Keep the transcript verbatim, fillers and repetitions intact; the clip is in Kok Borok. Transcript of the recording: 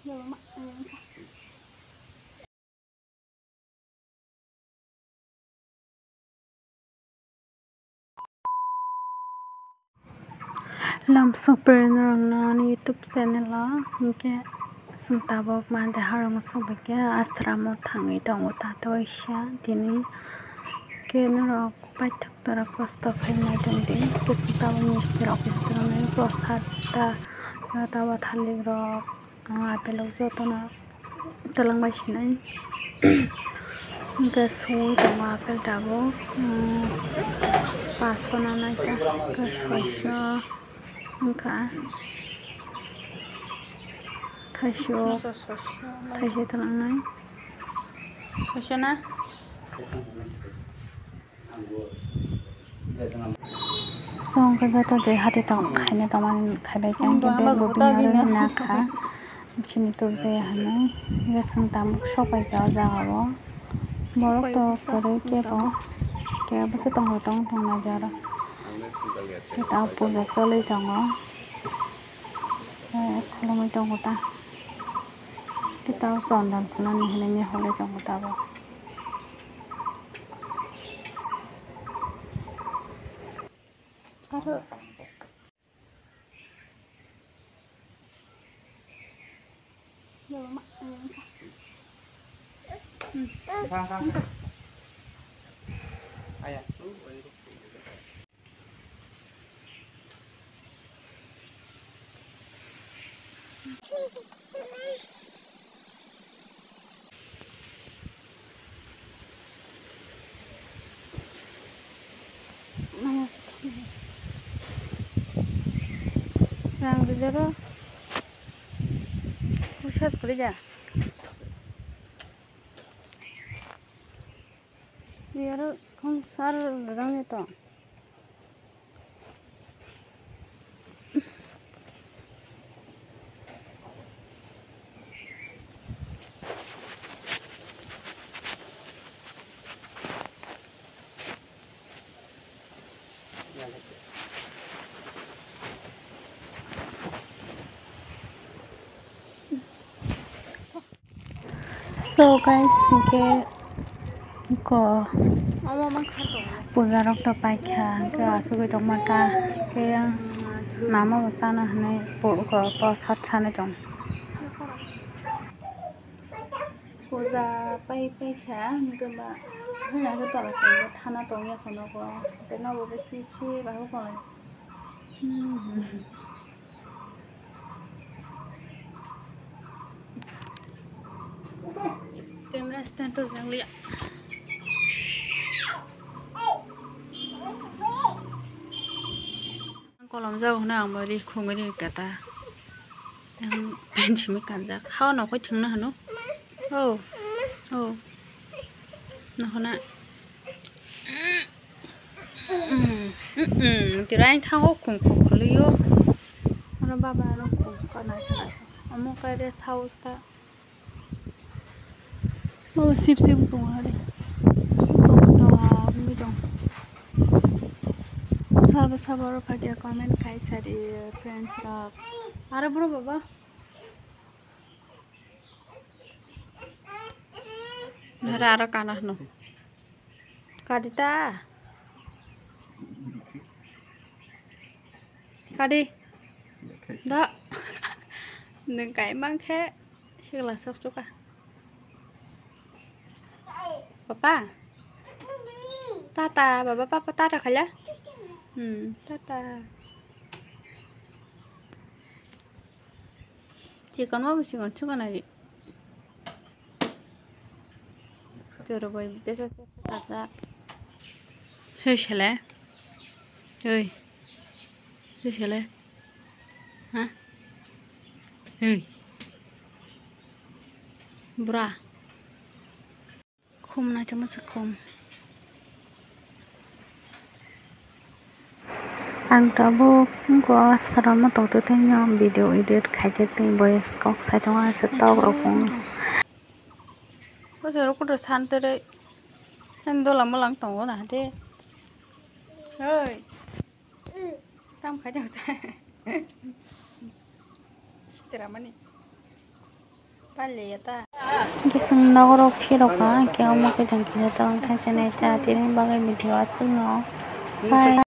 Lamsok prengrokno ani YouTube channel o hinkhe chwng tabuk mande harong sokbaikhe ashram o thangwi tongo tato waisa tini khe norok paithak tora kosto khainai tongdi hinkhe chwng tabuk misti rok khe tongnai prosad ta tabo thalik rok. Ah, apple rok jotono twlang bai sinai. Hwnkhe sui tongo apple tabuk. Hmm, paso na naikha. Hwnkhe soiso wngkha. Thaiso, thaiso twlangnai. Soiso na? So, hwnkhe joto je hati tong khaina tongmani khaibai khe, hwnkhe bag bo bini aro na kha. Bini tubjaya hinwi, hwnkhe chwng tabuk sok pai kha o jaga o. Borok to kwrwi kebo, kebo se tongo tong tong nai jora. Khe ta puja choli tongo. Khulumui tongo ta. Khe ta chondon phunani hinwi mihole tongo ta bo. Aro. Rang rijaro usat kori ja. Yaro khong sar rang to. So guys, hwnkhe ko puja rok to paikha, hwnkhe asugwi tongma ta, hwnkhe yang mama bo chana hinwi po-, ko prosad sanwi tong. Puja pai paikha, hwnkhe ba hwnwi hwnkhe tola simi thana tongya kheno ko, hwnkhe nobo bo sip sip ahok. Camera stand to jang liya. Kolom jago hwnwi ang bo ri khungwi ri kata. Yang pensi mi kanjak. Hao no koi thwngna hano. Oh. Oh. No hona. Mm, mm, mm. Tira ang thango khum khum khwlwio. Ano baba ano khum kana kana. Amo kai rest house ta. Oh, sip sip tong hari. Tong tong tong. Sabo sabo ro padia comment kai sari friends rok. Aro bro baba. Nara aro kana hno. Kadi ta? Kadi? Da. Nwng kai mankhe sikla sok suka. Papa? Tata, baba papa tata khala? Hmm, tata. Chikon ma chikon chikon ari. Choro bai besa besa kaka. Hei sele. Hei. Hei sele. Ha? Hei. Bra. Khum naitama se khum. Ang tabuk wngkha sara motok twi tei video edit khaijak tei voice kok sai tongo aswk tok rok wng. Bwsarok kotor san twrwi ani dola mola wng tongo na de. Oi. Tam khai jang sai. Sitera mani. Hwnkhe chwng nogo rok phirokha, hwnkhe omo khe chwng kisa tongthai se nai ta, tini bagwi video aswkno. Bye.